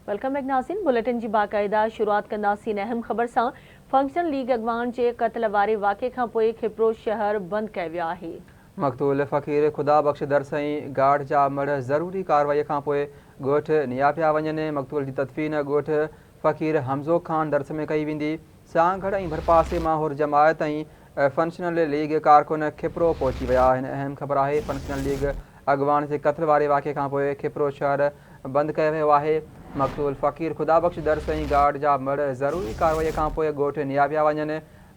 Welcome back ناظرين bulletin جي باقاعده شروعات ڪنداسين اهم خبر سان فنڪشنل ليگ اڳواڻ جي قتل واري واقعي کان پوء کپرو شهر بند ڪيو ويو آهي. مقتول فقير خدا بخش درس ۽ گاڊ جا مڙهه ضروري ڪارروائي کان پوء ڳوٺ نيا پيا وڃن، مقتول جي تدفين ڳوٺ فقير حمزو خان درس ۾ ڪئي ويندي. سانگهڙ ۽ ڀرپاسي مان حر جماعت ۽ فنڪشنل ليگ ڪارڪن کپرو پهچي ويا آهن. اهم خبر آهي فنڪشنل ليگ اڳواڻ جي قتل واري واقعي کانپوء کپرو شهر بند ڪيو ويو آهي. مقتول فقير خدا بخش درس ۽ گارڊ جا مڙهه ضروري ڪارروائي کانپوء ڳوٺ نيا پيا وڃن.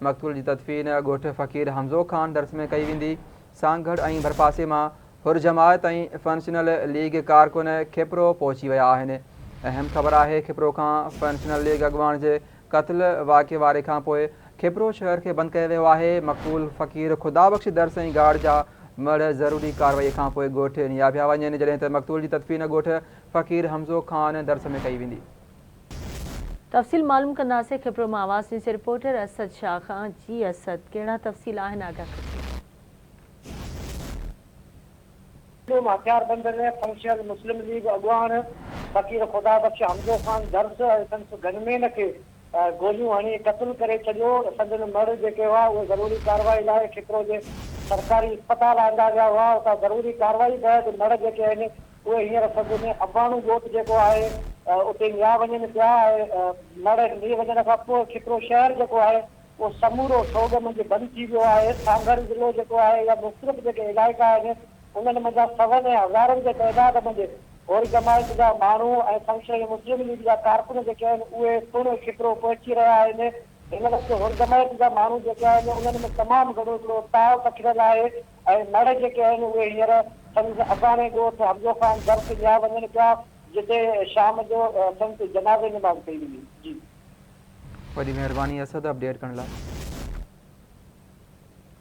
مقتول جي تدفين ڳوٺ فقير حمزو خان درس ۾ ڪئي ويندي. سانگهڙ ۽ ڀرپاسي مان حر جماعت ۽ فنڪشنل ليگ ڪارڪن کپرو پهچي ويا آهن. اهم خبر آهي کپرو کان فنڪشنل ليگ اڳواڻ جي قتل واقعي واري کانپوء کپرو شهر کي بند ڪيو ويو آهي. مقتول فقير خدا بخش درس ۽ گاڙ جا مڙهه ضروري ڪارروائي کانپوء ڳوٺ نيا پيا وڃن جڏهن ته مقتول جي تدفين ڳوٺ فقير حمزو خان درس ۾ ڪئي ويندي. تفصيل معلوم ڪنداسين کپرو مان آواز نيوز جي رپورٽر اسد شاهه کان جي اسد ڪهڙا تفصيل آهن آگاهه ڪجو. معلوم هٿياربندن فنڪشنل مسلم ليگ اڳواڻ فقير خدا بخش حمزو خان درس ۽ سندس گن مين کي گوليون هڻي قتل ڪري ڇڏيو. سندن مڙهه جيڪي هئا اهي ضروري ڪارروائي لاء کپرو جي سرڪاري اسپتال آندا ويا هئا. اتان ضروري ڪارروائي بعد مڙهه جيڪي آهن اهي هينئر سندن اباڻو ڳوٺ جيڪو آهي اتي نيا وڃن پيا ۽ مڙهه ني وڃڻ کان پوء کپرو شهر جيڪو آهي اهو سمورو سوڳ منجهه بند ٿي ويو آهي. سانگهڙ ضلعو جيڪو آهي يا مختلف جيڪي علائقا آهن انهن منجهان سون ۽ هزارن جي تعداد منجهه حر جماعت جا ماڻهو ۽ فنڪشنل مسلم ليگ جا ڪارڪن جيڪي آهن اهي پڻ کپرو پهچي رهيا آهن. هن وقت حر جماعت جا ماڻهو جيڪي آهن انهن ۾ تمام گهڻو هڪڙو تاء پکڙيل آهي ۽ مڙهه جيڪي آهن اهي هينئر سندس اباڻي ڳوٺ حمزو خان درس نيا وڃن پيا جتي شام جو سندس جنازي نماز ڪئي ويندي. جي. وڏي مهرباني اسد اپڊيٽ ڪرڻ لاء.